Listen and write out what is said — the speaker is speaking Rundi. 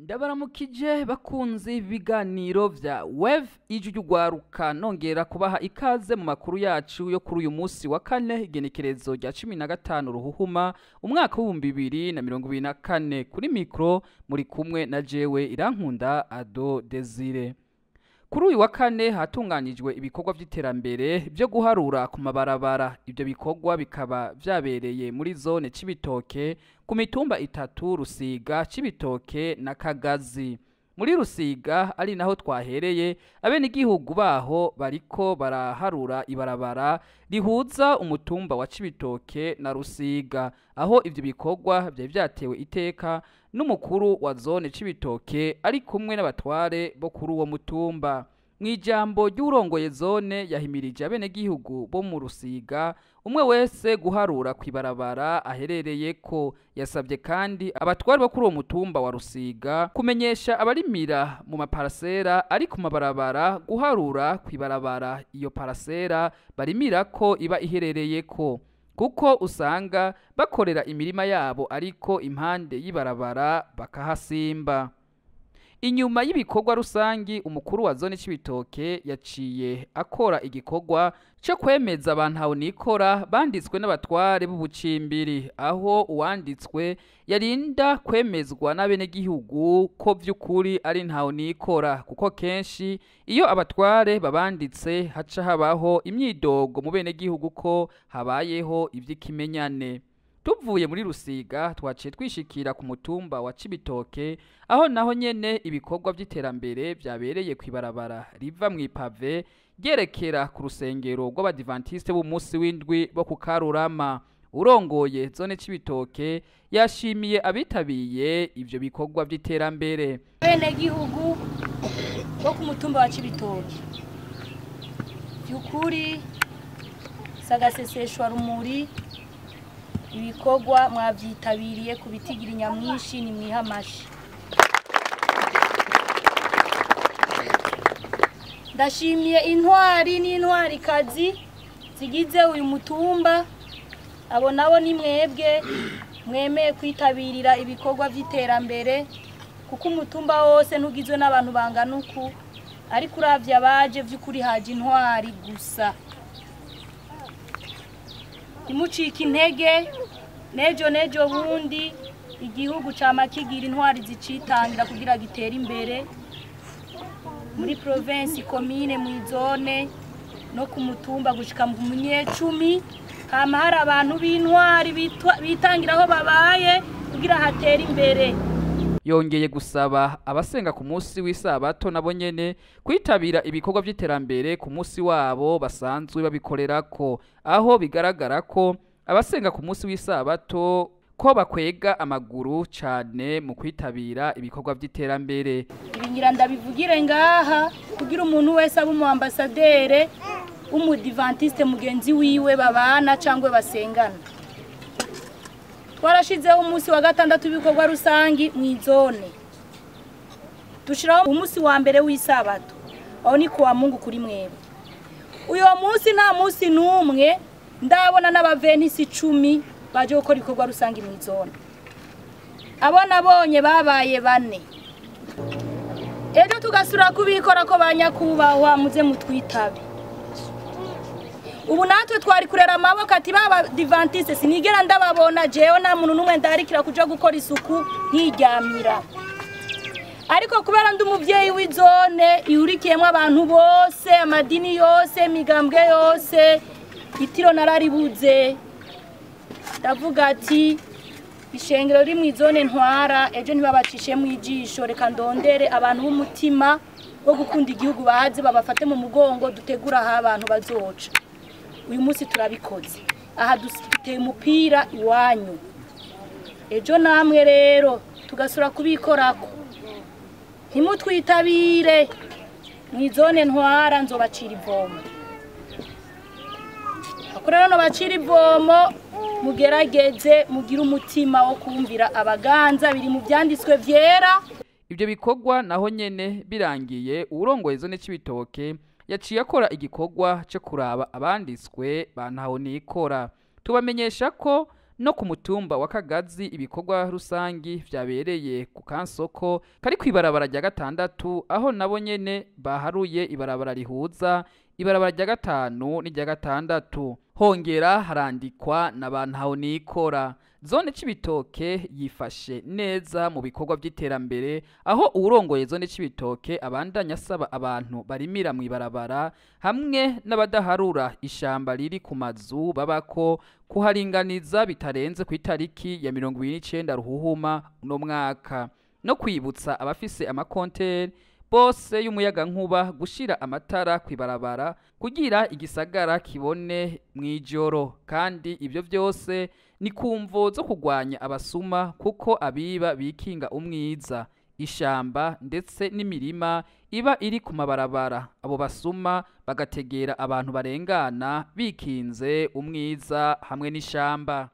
Ndabaramukije bakunzi ibiganiro vya Wave Ijwi ry'Ugwaruka, nongera kubaha ikaze mu makuru yacu yo kuri uyu munsi wa kane, igenekerezo rya 15 Ruhuhuma umwaka w'2024. Kuri mikro muri kumwe na jewe Irankunda Ado Desire. Kuri uyu wa kane hatunganijwe ibikorwa vy'iterambere vyo guharura ku mabarabara. Ivyo bikorwa bikaba vyabereye muri zone Cibitoke ku mitumba itatu: Rusiga, Cibitoke na Kagazi. Muri Rusiga ari naho twahereye, abenegihugu baho bariko baraharura ibarabara rihuza umutumba wa Cibitoke na Rusiga, aho ivyo bikorwa vyari vyatewe iteka n'umukuru wa zone Cibitoke ari kumwe n'abatware bo kuri uwo mutumba. Mw'ijambo ry'urongoye zone, yahimirije abenegihugu bo mu Rusiga umwe wese guharura kw'ibarabara aherereyeko. Yasabye kandi abatware bo kuri uwo mutumba wa Rusiga kumenyesha abarimira mu maparasera ari ku mabarabara guharura kw'ibarabara iyo parasera barimirako iba iherereyeko, kuko usanga bakorera imirima yabo ariko impande y'ibarabara bakahasimba. Inyuma y'ibikorwa rusangi, umukuru wa zone Cibitoke yaciye akora igikorwa co kwemeza abantu nikora banditswe n'abatware b'ubucimbiri, aho uwanditswe yarinda kwemezwa n'abenegihugu ko vy'ukuri ari ntaho nikora, kuko kenshi iyo abatware babanditse haca habaho imyidogo mu benegihugu ko habayeho ivy'ikimenyane. Tuvuye muri Rusiga twaciye twishikira ku mutumba wa Cibitoke, aho naho nyene ibikorwa vy'iterambere vyabereye kw'ibarabara riva mw'ipave ryerekera ku rusengero rw'Abadivantiste b'umunsi w'indwi bo ku Karurama. Urongoye zone Cibitoke yashimiye abitabiye ivyo bikorwa vy'iterambere. Abenegihugu bo ku mutumba wa Cibitoke, vy'ukuri sagaseseshwa rumuri, ibikorwa mwavyitabiriye ku bitigira nyamwinshi, ni mwihamashi. Ndashimiye intwari n'intwarikazi zigize uyu mutumba. Abo nabo ni mwebwe mwemeye kwitabirira ibikorwa vy'iterambere, kuko umutumba wose ntugizwe n'abantu bangana uku, ariko uravye abaje vy'ukuri haje intwari gusa. Ntimucike intege, nejo nejo bundi igihugu cama kigira intwari zicitangira kugira gitere imbere muri province, commune, mw'izone no ku mutumba gushika mu munyecumi. Hama hari abantu b'intwari bitangira aho babaye kugira hatere imbere. Yongeye gusaba abasenga ku munsi w'isabato nabo nyene kwitabira ibikorwa vy'iterambere ku munsi wabo basanzwe babikorerako, aho bigaragara ko abasenga ku munsi w'isabato ko bakwega amaguru cane mu kwitabira ibikorwa vy'iterambere. Ibi ngira ndabivugire ngaha kugira umuntu wese abe umu ambasadere w'umudivantiste mugenzi wiwe babana cangwe basengana. Twarashizeho umunsi wa gatandatu w'ibikorwa rusangi mw'izone, dushiraho umunsi wa mbere w'isabato, aho ni kuwa Mungu kuri mwebwe. Uyo munsi nta munsi n'umwe ndabona n'abavenisi 10 baje gukora ibikorwa rusangi mw'izone. Abo nabonye babaye bane. Ejo tugasura kubikora ko banyakubahwa muze mutwitabe. Ubu natwe twari kurera amaboko ati baba Adventiste sinigera ndababona, jewe nta muntu n'umwe ndarikira kuja gukora isuku nkiryamira. Ariko kubera ndi umuvyeyi w'izone ihurikiyemwo abantu bose, amadini yose, imigambwe yose, itiro nararibuze. Ndavuga ati ishengero riri mw'izone ntwara, ejo ntibabacishemwo ijisho, reka ndondere abantu b'umutima wo gukunda igihugu baze babafate mu mugongo, dutegura aho abantu bazoca. Uyu munsi turabikoze, aha duteye umupira iwanyu, ejo namwe rero tugasura kubikorako. Ntimutwitabire mw'izone ntwara, nzobacira ivomo. Ako rero nobacira ivomo, mugerageze mugire umutima wo kumvira abaganza, biri mu vyanditswe vyera. Ivyo bikorwa naho nyene birangiye, uwurongoye zone Cibitoke yaciye akora igikorwa co kuraba abanditswe ba ntaho nikora. Tubamenyesha ko No ku mutumba wa Kagazi ibikorwa rusangi vyabereye ku kansoko kari kw'ibarabara rya gatandatu, aho nabo nyene baharuye ibarabara rihuza ibarabara rya gatanu n'irya gatandatu, hongera harandikwa na ba ntahonikora. Zone Cibitoke yifashe neza mu bikorwa vy'iterambere, aho uwurongoye zone Cibitoke abandanya asaba abantu barimira mw'ibarabara hamwe n'abadaharura ishamba riri ku mazu babako kuharinganiza bitarenze ku itariki ya 29 Ruhuhuma uno mwaka, no kwibutsa abafise amakonteri bose y'umuyagankuba gushira amatara kw'ibarabara kugira igisagara kibone mw'ijoro. Kandi ibyo byose ni kumvo zo kurwanya abasuma, kuko abiba bikinga umwiza, ishamba ndetse n'imirima iba iri ku mabarabara, abo basuma bagategera abantu barengana bikinze umwiza hamwe n'ishamba.